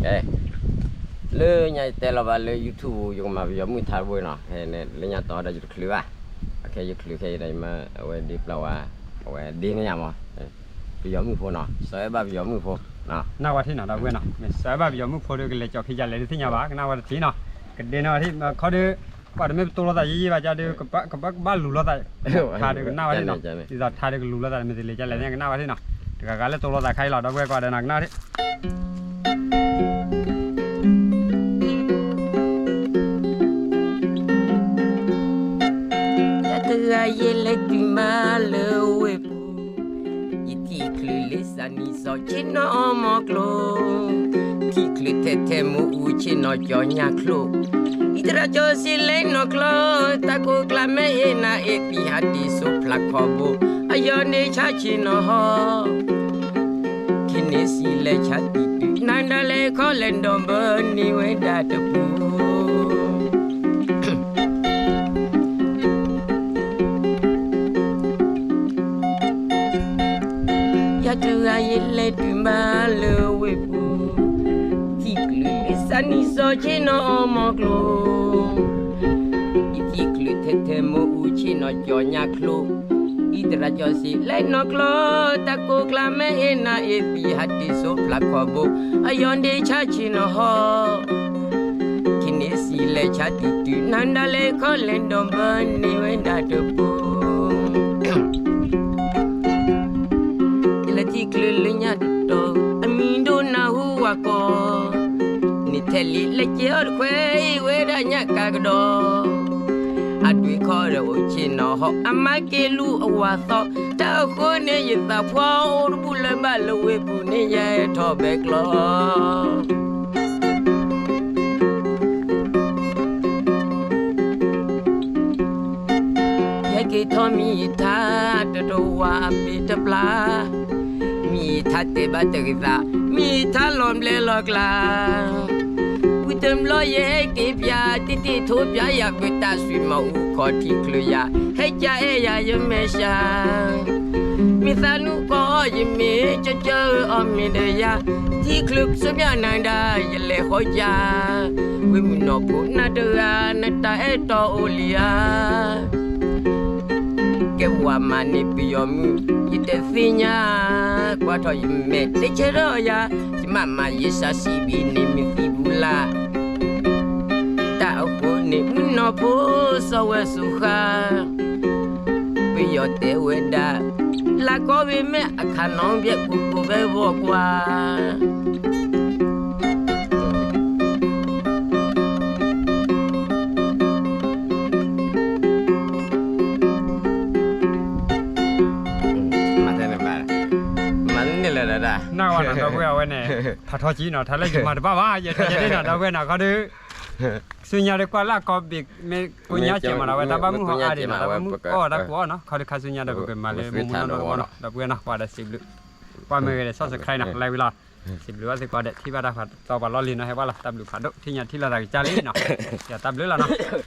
ကဲ, လၢညါယတဲလီၤဘၣ်လၢ YouTube ယကမၤပယီၤမုၣ်ထါတဘိနီၤ, လၢညါတီဒီးယတချုးဘၣ်, အခဲယချုးခဲအံၤဒီး ယမ့ၢ်အဝဲဒ့ပျၢ်ဝဲ, အဝဲဒ့န့ၢ်ယၤမး, ပယီၤမုၣ်ဖိနီၤ, စီၤအဲၣ်ဘၣ်ပယီၤမုၣ်ဖိ, ကနၣ်ဝဲထံၣ်နီၤ ဒီပုၢ်ဝဲၢ်နီၤ, မ့ၢ်စီၤအဲၣ်ဘၣ်ပယီၤမုၣ်ဖိဒီး ကလဲၤကၠီၤဖံးယၤလဲၣ်တသ့ၣ်ညါဘၣ်, ကနၣ်ဝဲတထံၣ်နီၤ, ကဒ့န့ၢ်ဝဲထံၣ်ခီဒီး, ကွၢ်တမ့ၢ်ပတိၢ်လိာ်သးယံာ်ယံာ်ဘၣ်ကဒီး, ကဘၣ်လူၤလိာ်သး, ထါဒီးကနၣ်ဝဲထံၣ်နီၤ, ဒ်သိးထါဒီးကလူၤလိာ်သး မ့ၢ်တလဲၤကလဲၣ်န့ၣ် ကနၣ်ဝဲထံၣ်နီၤ, တဂၤဂၤလၢတိၢ်လိာ်သးခါအံၤလီၤ ဒီပုၢ်ဝဲၢ်ကွၢ်ဒီးနီၤ ကနၣ်ဝဲထံၣ် ယတဂၤယဲလဲၤတုၤမးလၢဝ့ၢ်ပူၤ, ယထံၣ်ချုးလၢစးနံၤစီၤဆ့ၣ်နီၤအီမီၤကျိၤ, ထံၣ်ချုးထဲထဲမူအူဆ့ၣ်နီၤကၠီညါချိၣ်, အံသရၣ်ကၠီစံးလဲၤနီၣ်ကျီ, တၢ်ကိးကျါမ့ၢ်ဟ့ၣ်နၤအ့ၣ်သံးဟးတ့ၢ်စိဖျးခီဘိ, အယီၤန့ၣ်ဆါဆ့ၣ်နီၤဟီ ထံန့ၣ်စံးလဲၤဆါတံၢ်တုၤနၤဒၣ်လဲာ်ခီလဲၣ်ဒီးဘၢန့ၢ်ဝဲဒၣ်တပူၤ, ယၤတဂၤယလဲၤတုၤမးလၢဝ့ၢ်ပူၤ, ထံၣ်ချုးလၢစးနံၤစီၤဆ့ၣ်နီၤအီမီၤကျိၤ, ယထံၣ်ချုးထဲထဲမူအူဆ့ၣ်နီၤကၠီညါချိၣ်, အံသရၣ်ကၠီစံးလဲၤနီၣ်ကျီ, တၢ်ကိးကျါမ့ၢ်ဟ့ၣ်နၤအ့ၣ်သံးဟးတ့ၢ်စိဖျးခီဘိ, အယီၤန့ၣ်ဆါဆ့ၣ်နီၤဟီ ထံန့ၣ်စံးလဲၤဆါတံၢ်တုၤနၤဒၣ်လဲာ်ခီလဲၣ်ဒီးဘၢန့ၢ်ဝဲဒၣ်တပူၤ, ယလဲၤထံၣ်ချုးလၢညါတတီၤ, အမံၤဒိၣ်နၢ်ဟူဝၤကီၤ, န့ၣ်ထဲလံလၢကဲအီၤတခွဲအံၤဝဲဒၣ်ညၣ်ကၤကဒီး, အဒွံခီဒီးအိၣ်ဆ့ၣ်နီၤဟီ အမါက့ၤလူၤအဝၤသီ, တၢ်အဃိန့ၣ်ယသးဖှီအိၣ်တဘူၣ်လၢၤဘၣ်လၢဝ့ၢ်ပူၤန့ၣ်ယဲထီၣ်ဘဲကျီ ယဟဲက့ၤထီၣ်မံၤယထါတတဝၤအပ့ၤတပျၢ်, မံၤယထါတဲဘၣ်တဂ့ၤသး, မံၤယထါလီၤဘျဲလီၤကျါ, ဝံၤတဘျီယဟဲက့ၤပၠး တံၢ်တံၢ်ထိပၠးယၤပတၢ်ဆွံမီၤအူခီထံၣ်ချုးယၤ, ဟဲကၠးအဲၣ်ယၤယမဲာ်ဆှး မ့ၢ်သးနူၢ်ကီၢ်အီၤယမ့ၢ်ကၠၢကၠၢအီၤမ့ၢ်ဒီးယၤ, ထံချုးကဆူမဲာ်နၤဒၣ်ယလဲၤဃီကၠၢ်, ဝ့ၢ်မုၢ်နီၢ်ဖိနၤတဂၤနတၢ်အဲၣ်တီအိၣ်လံဧါ, ကဲဝၤမၤန့ၢ်ပယီၤမုၣ် ယတသ့ၣ်ညါ, ကွၢ်ထီၣ်ယမဲာ်တဲဆၢထီၣ်ယၤ, ယမၤမၤယဆါစံးဘံၣ်န့ၣ်မ့ၢ်သံဘူးလၢ် တၢ်အဃိန့ၣ်မုၢ်နီၢ်ဖိစီဝဲစူၤဃါ, ပယီၤတဲဝဲဒၣ်, လၢကီၢ်ဝ့ၢ်မ့ၢ်အခးနီၣ်ဘျဲၣ်ကူကူဖဲဘီကွၢ် မၤတန့ၣ်ဘၣ်, မၤတန့ၣ်လၢၤဒၣ်, နၢ်ဝဲနီၤ ဒီပုၢ်ဝဲၢ်အဝဲန့ၣ်, ဖးထီကံနီၤ ထါလၢယမၤတဘၣ်ဘၣ် ယဲထီၣ်ယဲဒၣ်နီၤ ဒီပုၢ်ဝဲၢ်နီၤ ခီဒီး, ဆူညါဒီးကွၢ်လၢအကီၢ်ဘ့ၣ် မ့ၢ်ကိညါစဲးမးနီၤ ဝဲတၢ်ဘၣ်မုၢ်ဟီအါဒံးနီၤ တၢ်ဘၣ်မုၢ်အီၣ်တၢ်ကိးအီၤနီၤ ခီဒီးခါဆူညါဒီးပကမၤလၢမူမူနီၢ်နီၢ်နီၤ ဒီပုၢ်ဝဲၢ်နီၤ ပှၤဒီးစံးဘျုး, ကွၢ်မ့ၢ်ဂ့ၤဒီး subscribe နီၤ like ဝံၤလီၤ, စံးဘျုးဘၣ်သုကိးဂၤဒဲး ထံၣ်ဘၣ်တၢ်ဖးသီပှၤလီၢ်လံၤနီၤ ဟဲဘၣ်လီၤ တၢ်ဘျုးဖးဒိၣ် ထံၣ်ညါထံၣ်လိာ်သးကစၢ်လံနီၤ, ယတၢ်ဘျုးလီၤနီၤ.